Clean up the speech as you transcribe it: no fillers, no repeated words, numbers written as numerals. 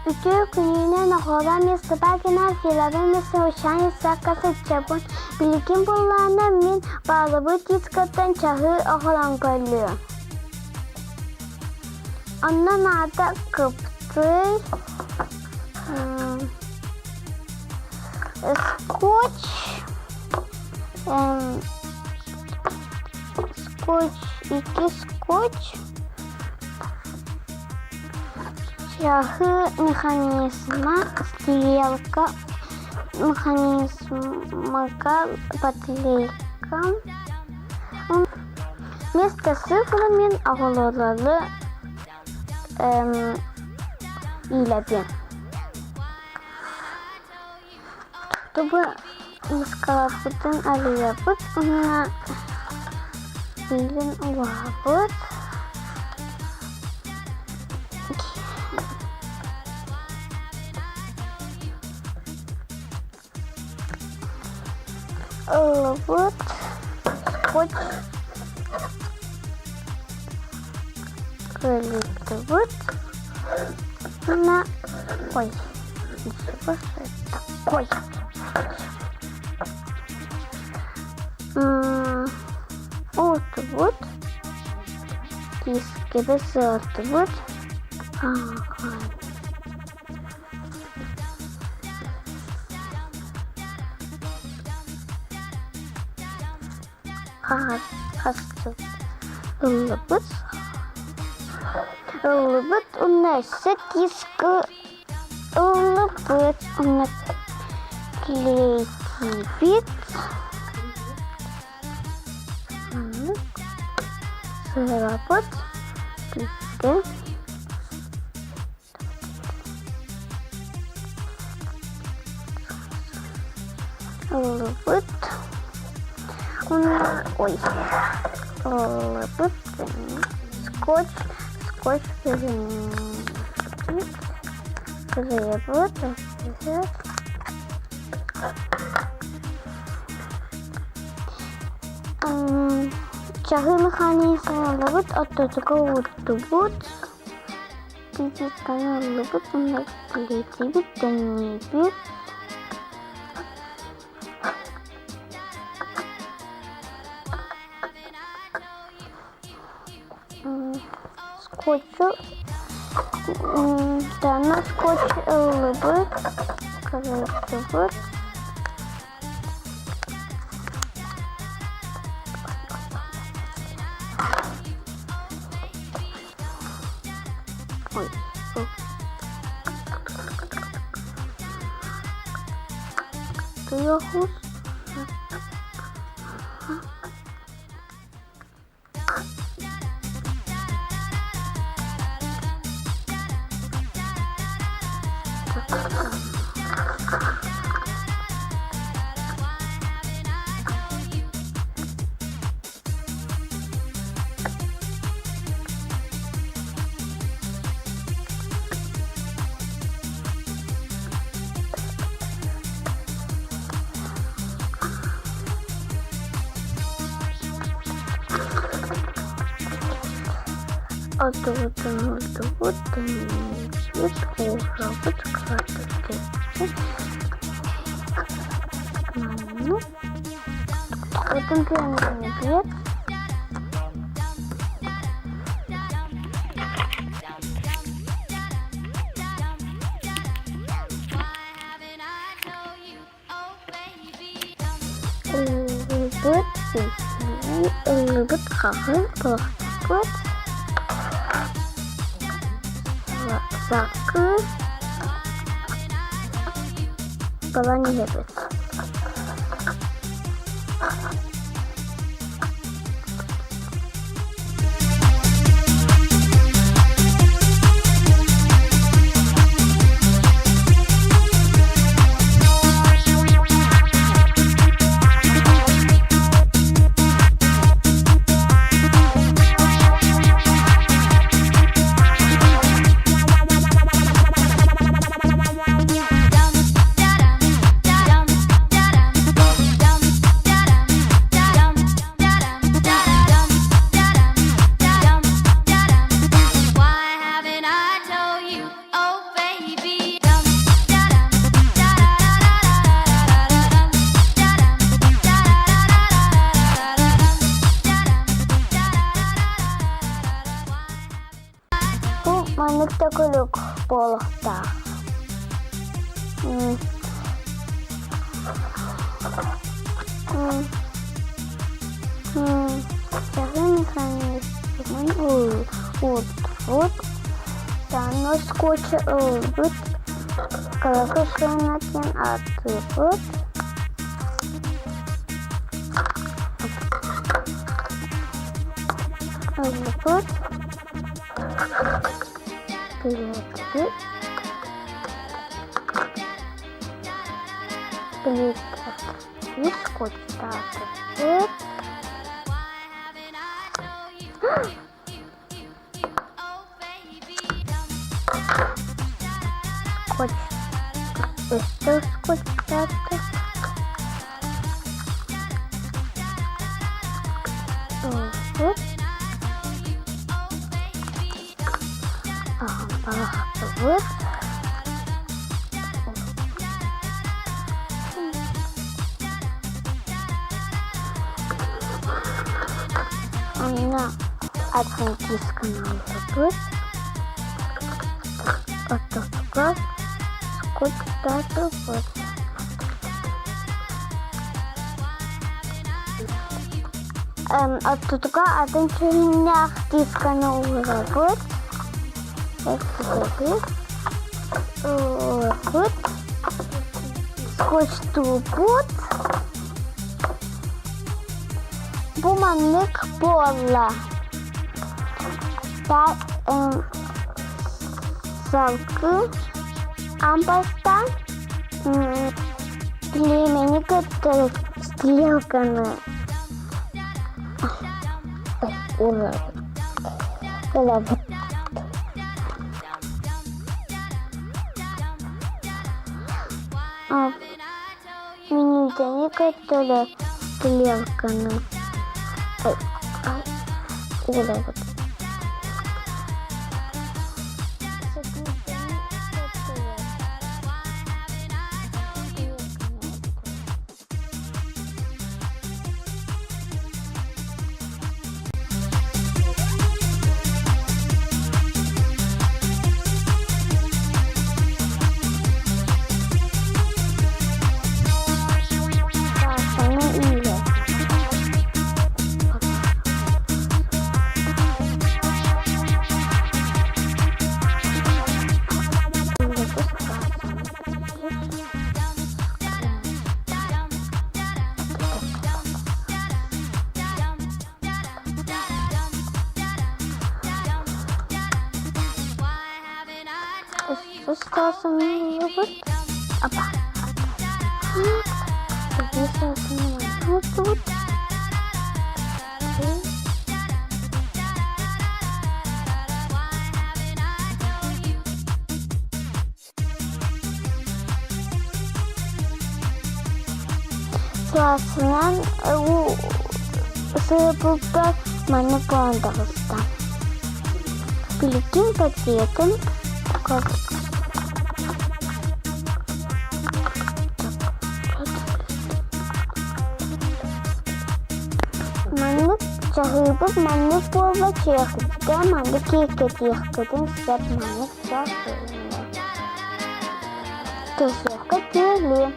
Үтүө күнүнэн оҕолор мин Собакина Филарина Саучаница сылдьабын. Билигин буоллаҕына мин баалыбыт дискаттан чаһыы оҕолон көрүөм. Онно наада кыптый, скотч, скотч, икки скотч, Чаһы механизма, стрелка механизмка, батарейка. Вместо цифры мин оҕолору иилэбин. Чтобы мускалаппытын арыйабыт уонна биилин угаабыт. Ыллыбыт скотч көлүтүбүт уонна ой такой уутубут киискэбэ сыартыбыт Ыллыбыт ыллыбыт уонна өссө диско ыллыбыт уонна клейтиибит маннык сыһыарабыт бүттэ. Ыллыбыт уонна ой ыллыбыт скотч скотч кырыйабыт чаһы механизм ыллыбыт ортотугар уурдубут. Кредитканы ыллыбыт уонна килиэтибит төннүүбүт. Скотчу дана скотч ыллыбыт, кырыттыбыт. Ой, Tuyahus. Отуутун тэнийбит уурабыт кыратык маннык Отун күөннүүбүт. Ыллыбыт, ыллыбыт хаһын туохпут сакы балан иһэбит. Маннык төгүрүк буолуохтаах. Чаһы механизмын уурдубут, саҥа скотчу ылбыт, кыракый сыанатынан ааттыыбыт. Ылбыт. Билиэтти билиэтти скотчтаатыбыт. Скотч өссө скотчтаатык. Ылбыт. Бырахтыбыт. Онно атын кисканы ылбыппыт. Ортотугар скотчтаатыбыт. Ортотугар атын сүрүннээх дисканы уурабыт. Уурабыт. Скотчтуубут. Бу маннык буолла. Салгыы ампастан племени кытта стрелканы ылабыт. Мүнүүтэни көттөрө стрелканы ылабыт. Саҥа иилэ. Устаасынныбыт. Апа. Устаасынныбыт. Сылаасынан уу сыыппыппар маннык буолан таҕыста. Билигин пациентым Маннык чаһыыбыт маннык буолла чиэхитэ маннык киэргэтиэххитин сөп маннык чаһыыны. Төсүөххэ тиэлиэ.